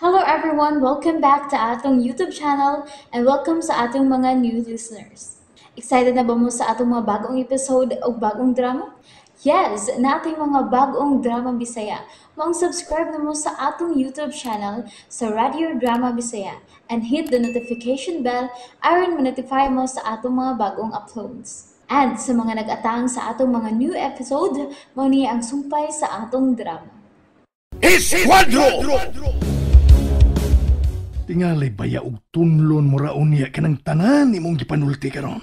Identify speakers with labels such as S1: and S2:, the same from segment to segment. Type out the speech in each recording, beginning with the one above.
S1: Hello everyone! Welcome back to atong YouTube channel and welcome sa atong mga new listeners. Excited na ba mo sa atong mga bagong episode o bagong drama? Yes! Nating mga bagong drama Bisaya. Maong subscribe na mo sa atong YouTube channel sa Radio Drama Bisaya and hit the notification bell aron ma-notify mo sa atong mga bagong uploads. And sa mga nag-atang sa atong mga new episode, mao ni ang sumpay sa atong drama.
S2: Esquadro! Tingali baya og tunlon mo raon niya kanang tanan imong gipanulti karon.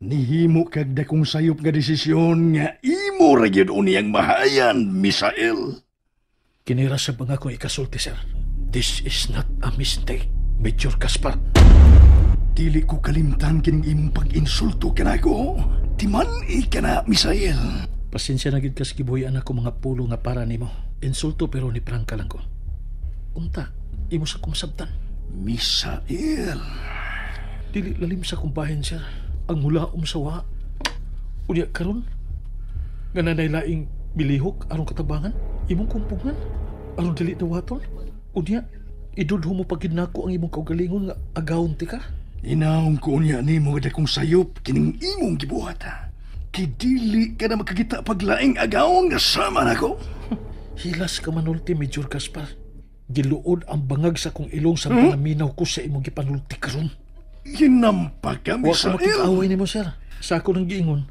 S2: Nihimo kag dakong sayop nga desisyon nga imo ra gyud unyang mahayan, Misael.
S3: Kinira sa banga ko ikasulti, sir. This is not a mistake, Major Gaspar.
S2: Dili ko kalimtan kining imong pag-insulto kanako. Timan-i ka na, Misael.
S3: Pasensya na gid kas gibuhian ako mga pulo nga para nimo. Insulto pero ni prangka lang ko. Unta, imo sa kumasabtan.
S2: Misael.
S3: Dili lalim sa kumbahin, sir. Ang mulaom sa wa. Unya karon nga nanay laing bilihok aron katabangan, imong kumpungan aron dili dawaton. Unya idudho mo pagid nako ang imong kaugalingon nga agawon ti ka.
S2: Inawong ko unya nimo nga dakong sayop kining imong gibuhat. Kay dili ka na makakita paglaing agawon nga sama nako.
S3: Hilas ka manulti, Major Gaspar. Giluod ang bangag sa kong ilong sa panaminaw ko sa imong gipanulti karon.
S2: Hinampa ka,
S3: Wa ko
S2: Misael.
S3: makig-away nimo, sir. Sa ako nang giingon,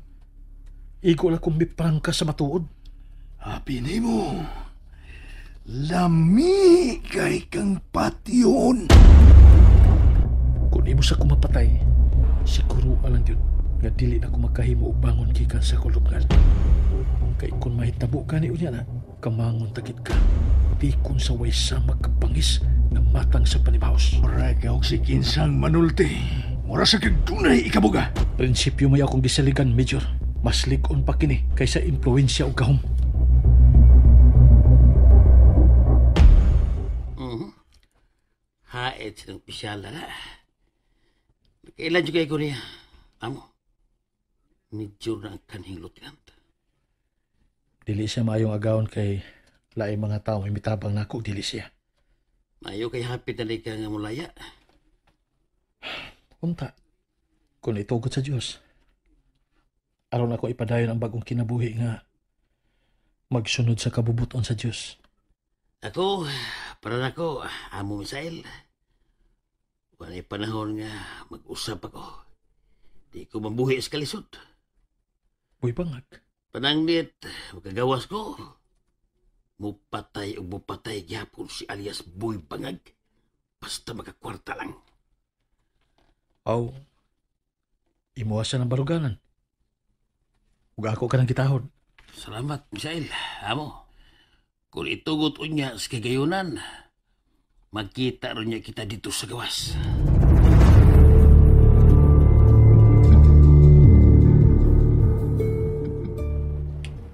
S3: igo lang kong miprangka sa matuod.
S2: Happy nimo. Lami kay kang patyon.
S3: Kung imo sa kumapatay, siguro alang yun nga dili na ko makahimo og bangon gikan sa kulubngan. Kay kung mahitabo ka ni unya na, kamangon tagit ka. Pikon sa way sama kapangis nga matang sa panimaos.
S2: Mura ka og si kinsang manulti. Mura sa kag dunay ikabuga.
S3: Prinsipyo may akong gisaligan, Major. Mas lig-on pa kini kaysa impluensya og gahom.
S4: Haet silang pisyala na. Kailan juga ko niya. Amo, medyo na ang kanhing lieutenant.
S3: Dili siya maayong agawon kay laing mga tao may mitabang nako, dili siya.
S4: Maayo kay hapit na ka nga mulaya.
S3: Unta, kung itugot sa Diyos, aron ako ipadayon ang bagong kinabuhi nga magsunod sa kabubuton sa Diyos.
S4: Ako, para nako, amo Misael. Wala'y panahon nga mag-usap ako. Di ko mabuhi sa kalisod.
S3: Buy bangag.
S4: Panangnit, makagawas ko. Mupatay o mupatay gyapon si alias Boy Bangag. Basta makakwarta lang.
S3: Aw, imuwasan ang baruganan. Ug ako ka ng gitahod.
S4: Salamat, Misael. Amo, kung itugot unya sa kagayunan, magkita ron niya kita dito sa gawas.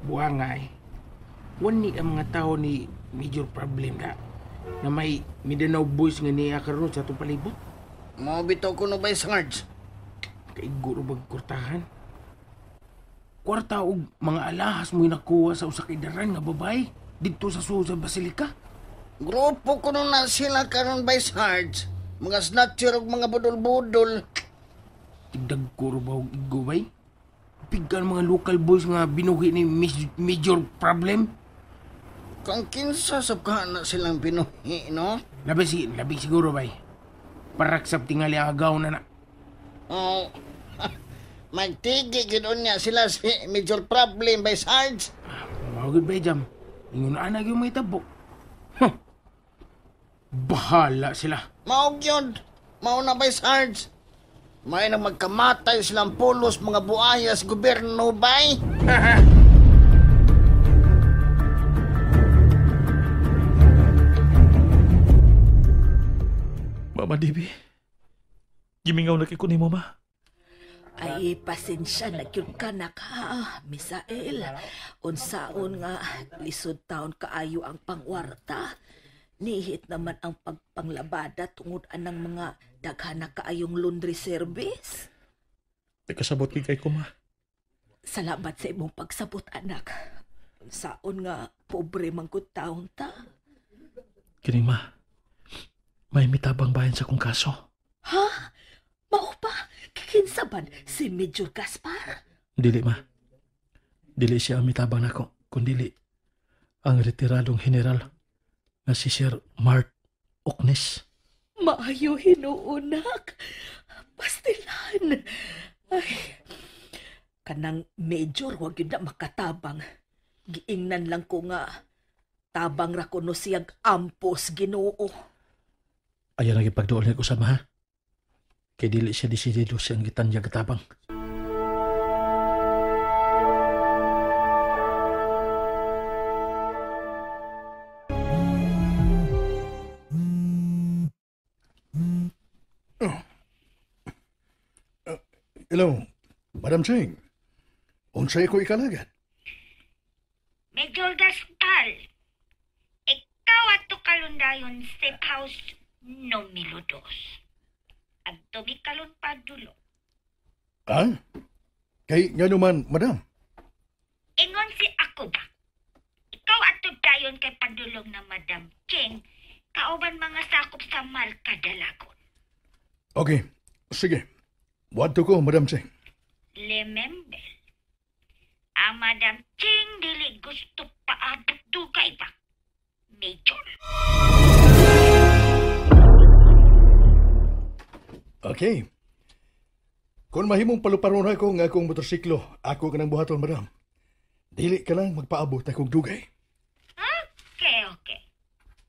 S5: Buangay, wani ang mga tao ni major problem na na may Mindanao boys nga niya karon sa atong palibot.
S6: Mao bitaw kuno bay Sarge.
S5: Kaigo ro bag kwartahan. Kwarta og mga alahas mo'y nakuha sa usa ka idaran nga babae didto sa sulod sa Basilika.
S6: Grupo kuno na sila karon bay Sarge. Mga snatcher og mga budol-budol.
S5: Tigdag ko ro ba og igo bay? Pigkan mga local boys nga binuhi ni major problem.
S6: Kang kinsa sab ka na silang binuhi, no?
S5: Labi siguro bay. Paraksap tingali ang agaw na na.
S6: Oh. Magtigi gid unya sila si major problem bay Sarge.
S5: Mao gud bay jam. Ingon ana gyud may tabo. Huh. Bahala sila.
S6: Mao gyud. Mao na bay Sarge. May nang magkamatay silang pulos mga buayas gobyerno bay.
S3: Mama Debbie, gimingaw na kay ko ni Mama.
S7: Ay, pasensya na gyud ka na ka, Misael. Unsaon nga, lisod taon kaayo ang pangwarta. Nihit naman ang pagpanglabada tungod anang mga daghan na kaayong laundry service.
S3: Nagkasabot kay ko, ma.
S7: Salamat sa imong pagsabot, anak. Saon nga pobre man gud taon ta.
S3: Kining ma, may mitabang bahin sa kong kaso.
S7: Ha? Mao pa? Kikinsa ban si Major Gaspar?
S3: Dili ma. Dili siya ang mitabang nako, kundili ang retiradong general nga si Sir Mart Oknes.
S7: Maayo hinuunak. Pastilan. Ay, kanang Major wag yun na makatabang. Giingnan lang ko nga tabang ra kuno siyag ampos Ginoo.
S3: Ayaw na gipagduol niya ko sama ha. Kay dili siya desidido siyang gitanyag katabang.
S2: Hello, Madam Ching. Unsay ko ikalagan?
S8: Major Gaspar, ikaw ato kalundayon safe house numero 2. Adto mi kalon padulo.
S2: Ah? Kay nga naman, Madam.
S8: Ingon si ako ba? Ikaw ato dayon kay padulong na Madam Ching, kauban mga sakop sa Malkadalagon.
S2: Okay, sige. Wadto ko, Madam Ching.
S8: Remember, ang Madam Ching dili gusto paabot dugay ba? Major.
S2: Okay. Kung mahimong paluparon ako nga akong motorsiklo, ako ka nang buhaton, Madam. Dili ka lang magpaabot akong dugay.
S8: Okay, okay.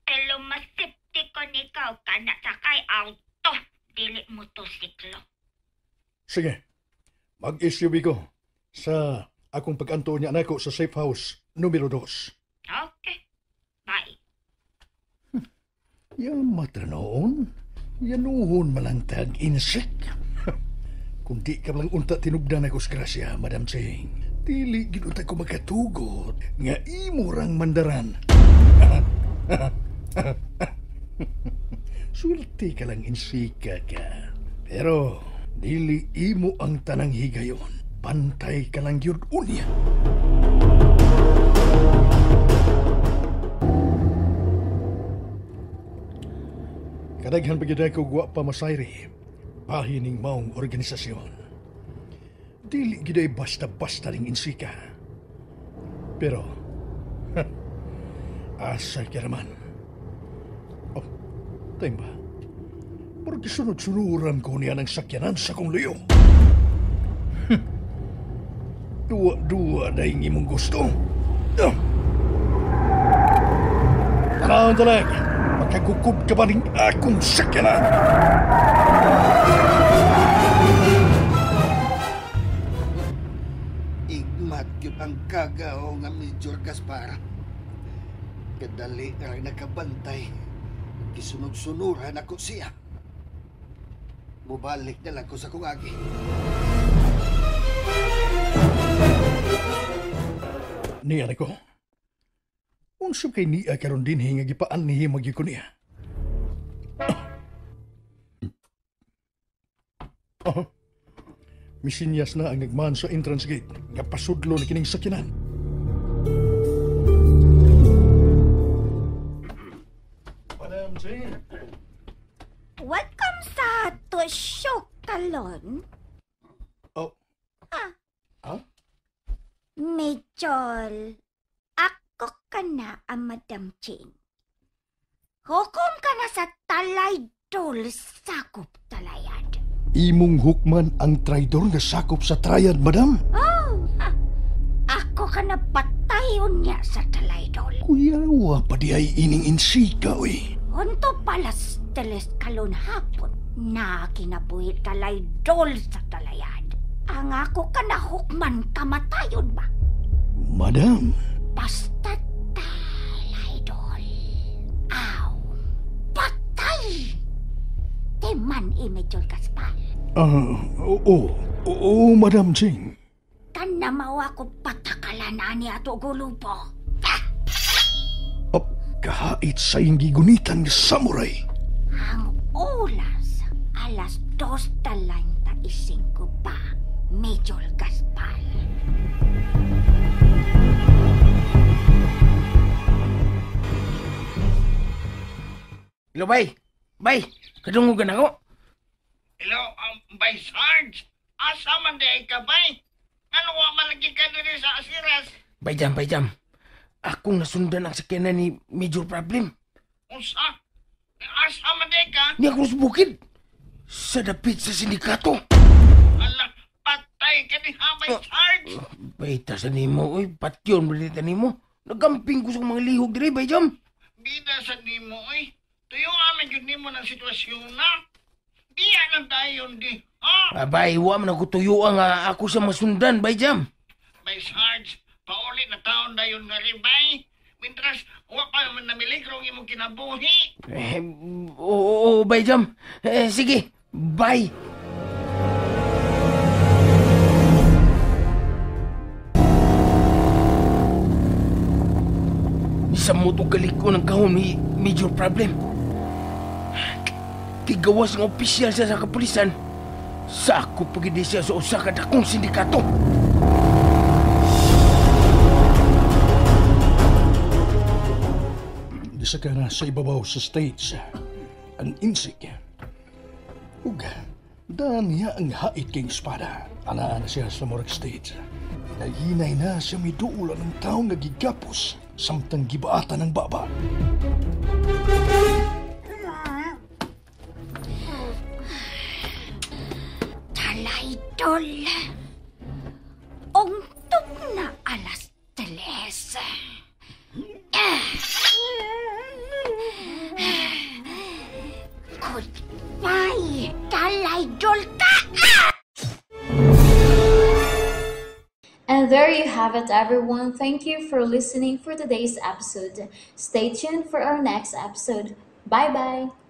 S8: Pero masipti ko ikaw ka na sakay auto, dili motorsiklo.
S2: Sige. Mag-SUV ko sa akong pag-anto niya nako sa safe house numero 2.
S8: Okay. Bye.
S2: Yan matra noon. Yanuhon malantag insek. Kung di ka lang unta tinugdan ako sa grasya, Madam Ching. Dili gid unta ko makatugot nga imo rang mandaran. Sulti ka lang insika ka. Pero dili imo ang tanang higayon. Pantay ka lang yun unya. Kadaghan pa gyud ko wa pa masayri. Bahining maong organisasyon. Dili gyud ay basta-basta ring insika. Pero asa ka naman. Oh, timba. Porque sunod-sunuran ko niya ng sakyanan sa kong luyo. Duwa-duwa na yung imong gusto. Tanaon talag, magkagukub ka ba ng akong sakyanan?
S6: Igmat yun ang kagaw nga Major Gaspar. Kadali ang nakabantay. Gisunod-sunuran ako siya. Mubalik na lang ko sa kong agi.
S2: Niya na ko. Unsa kay niya karon dinhi nga gipaan nihi magyud ko niya? Oh. Misinyas na ang nagman sa entrance gate nga pasudlo ni kining sakyanan. Madam Jane.
S8: Welcome sa Tusyok Talon.
S2: Oh.
S8: Ah.
S2: Ah?
S8: Major, ako ka na ang Madam Ching. Hukom ka na sa talay dol sakop talayad.
S2: Imong hukman ang traidor nga sakop sa triad, Madam.
S8: Oh, ha. Ako ka na patayon niya sa talay dol.
S2: Kuyawa pa di ay ining insika, uy.
S8: Unto palas teles kalon hapon na kinabuhit talay dol sa talayad. Ang ako ka na hukman kamatayon ba?
S2: Madam.
S8: Basta talay dol. Aw, patay! Teman i-Major Gaspar.
S2: Oo, Madam Ching.
S8: Kanamaw ako patakalan ani ato gulupo. Ah!
S2: Oh, kahait sa iyong gigunitan nga samurai.
S8: Ang oras, alas 2:35 pa, Major Gaspar.
S5: Hello, bay. Bay, kadungogan ako.
S6: Hello, bay Sarge. Asa man di ka, bay? Ano wa man lagi ka diri sa Asiras?
S5: Bay Jam, bay Jam. Akong nasundan ang sakyanan ni Major Problem.
S6: Unsa? Asa man di ka?
S5: Ni ako sa bukid. Sa dapit sa sindikato.
S6: Ala, patay ka ni ha, bay Sarge.
S5: Bay, ta sa nimo, oy, patyon ba nimo? Nagamping ko sa mga lihog diri, bay Jam.
S6: Bida sa nimo, oy. Tuyo amin yun nimo ng sitwasyon na. Biya lang tayo di. Ha?
S5: Abay, wa man ako tuyo ang ako sa masundan, bay Jam.
S6: Bay Sarge, pauli na taon dayon nga rin, bay. Mintras, wa pa man namiligro ang imong kinabuhi.
S5: Oo, bay Jam. Sige, bye. Nisamot og galik ko ng kahon ni Major Problem. Tigawas ng opisyal siya sa kapulisan. Sa ako pagidi siya sa usa ka dakong sindikato.
S2: Di sa kana sa ibabaw sa stage, ang insik. Ug daan niya ang hait kay espada. Anaa na siya sa murag stage. Nahinay na siya miduulan ng taong nga gigapos samtang gibaatan ng baba.
S8: Talaydol. Ungtong na 3:00. Goodbye, Talaydol ka!
S1: And there you have it, everyone. Thank you for listening for today's episode. Stay tuned for our next episode. Bye-bye!